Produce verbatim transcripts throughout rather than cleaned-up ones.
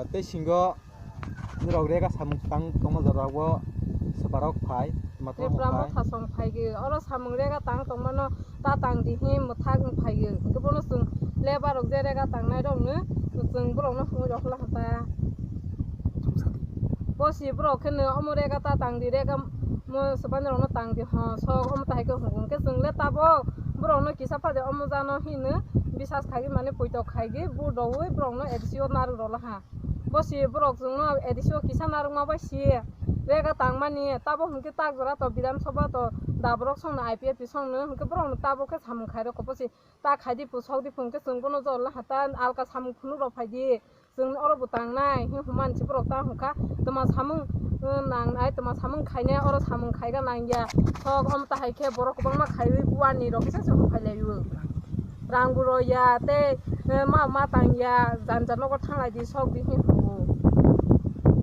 Tei singo norok rega samung tang tongma jora o swbarok phai, twma tongma Tripura phai. Motha song phai ge, oro samung rega tang tongmano ta tang di hi mwthak wng phai ge. Hwnkhe bono chwng labour rok je rega tangnai rokno chwng borokno hwnwi rw kha ta. Bo si borok kheno omo rega ta tang di, rega mo swbani rokno tang di ho, sok omo ta hai khe hwngo. Hwnkhe chwng le tabok borokno kisa phade omo jano hino bisas khai mane poito khai ge, bu doui borokno A D C o narwk rw laha. Bo si borok chwngno A D C o kisa narwkma bai si rega tangmani, tabo hwnkhe tak jora to Bidhan Sabha to da borok songno I P F T songno hwnkhe borokno tabo khe samung khairokho bo si ta khaidi pu sokdi pu hwnkhe chwng bono jor laha ta alka samung phunuk rok phaidi chwng oro bo tangnai hi hwnmani si borok ta hwnkha twma samung, uh, nangnai twma samung khainai oro samung khaiga nangya sok omo ta hai khe borok kwbangma khaiwi buani rok kisa se phailaio. Rang bo rw ya tei, eh, ma ma tang ya, janja nogo thanglai di, sok di hi hwngo.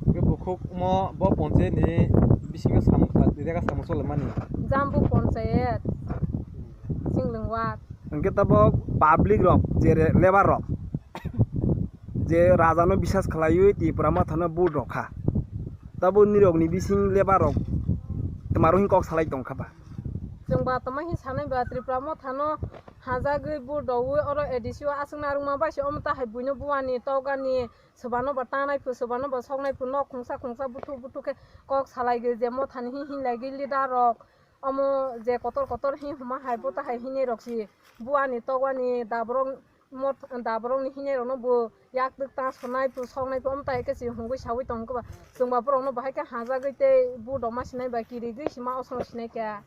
Hwnkhe bukhuk mo bo ponchayat ni bisingo samung kha, rega samung choli mani. Jambu ponchayat, Singlwng ward. Hwnkhe tabok public rok, je re-, labour rok, je raja no bisas khlaiwi Tripura Motha no vote rw kha, tabok nirok ni bising labour rok twmaro hin kok salai tong kha ba? Chwng ba tongma hin sanai ba, Tripura Motha no hajagwi bu doui oro A D C o aswk narwkma bai se omo ta hai buino buani tokgani swbano ba tangnai phu swbano ba soknai phu nok khungsa khungsa buthuk buthuk khe kok salai gwi je Mothani hin hin lai gwi leader rok omo je kotor kotor hin hwnma hai bo ta hai hinwi rok si buani tokgani da borok Mot-, da borokni hinwi rokno bo yak twk ta sonai phu soknai phu omo ta hai khe si hungwi saui tong khe ba chwng ba borokno bahai khe hajagwi tei bu doma sinai ba kirigwi sima osong sinai khe.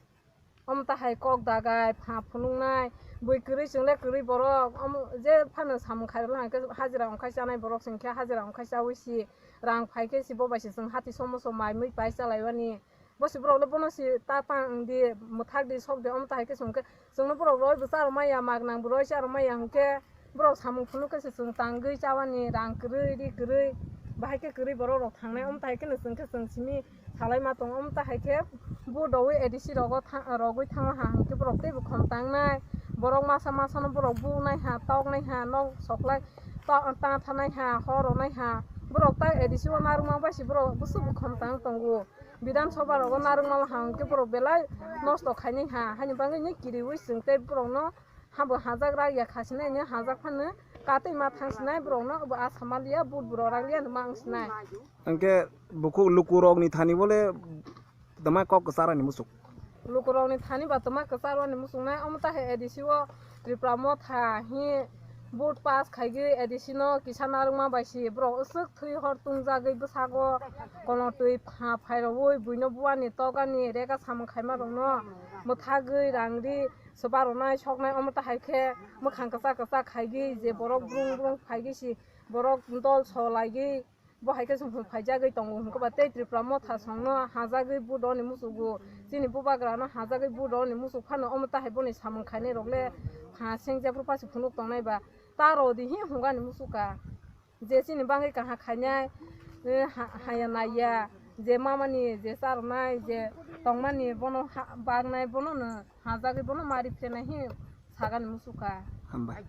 Omo ta hai kok dagai, pha phunuknai, bui kwrwi chwng le kwrwi borok, omo je phano samung khairokla hwnkhe hajira wngkhai chanai borok se hwnkhe hajira wngkhai chaui si rang phai khe si bo bai se chwng hati somo som mai mui pai chalaiwani. Bo si borok le bono si ta tang di, mwthak di, sok di, omo ta hai khe se hwnkhe chwngno borok roi bo charwmai ya, mak nang bo roi charwmai ya hwnkhe borok samung phunuk khe se chwng tangwi chawani rang kwrwi, ri kwrwi, bahai khe kwrwi borok rok thangnai, omo ta hai kheno chwng khe chwng simi salai ma tongo. Omo ta hai khe bu doui A D C rogo tha-, rogwi thango ha hwnkhe borok teibo khom tangnai. Borok masa masa no borok bunai ha, toknai ha, nok soklai ta, ta thanai ha, hor ronai ha. Borok ta A D C o narwkma bai se borok bwswk bo khom tang tongo. Bidhan Sabha rogo narwkma ha hwnkhe borok belai nosto khainai ha. Haini bagwi ni kiriui chwng tei borokno habo hajak rak ya khasinai ni hajak phano katwi ma thangsinai borokno bo asama liya but borok rak liya ma wngsinai. Hwnkhe bukhuk lukurokni thani bole tama kok kwcharani muchuk. Lukurokni thani ba tama kwcharwani muchungnai omo ta hai A D C o Tripura Motha hi vote pass khaigwi A D C no kisa narwkma bai si borok aswk thwi hor tungjagwi bwsago kolotwi pha phairogwi buino buani tokgani rega samung khaima rokno mwthagwi rang ri swba rwnai soknai omo ta hai khe mwkhang kwchak kwchak khaigwi je borok brung brung phaigwi si borok dol so laigwi bo hai khe chwng phung phaijagwi tongo hwnkhe ba tei Tripura Motha songno hajagwi vote rwni muchugo chini bubagrano hajagwi vote rwni muchuk phano omo ta hai boni samung khainai rok le pha seng jephru pasi phunuk tongnai ba ta rw di hi hwnkani muchuk kha. Je chini bagwi kaham khainai, eh, ha-, haya naiya, je mamani, je charwnai, je tongmani, bono ha-, baknai, bono no hajagwi, bono mari phenai hi sagani muchukha. Hambai.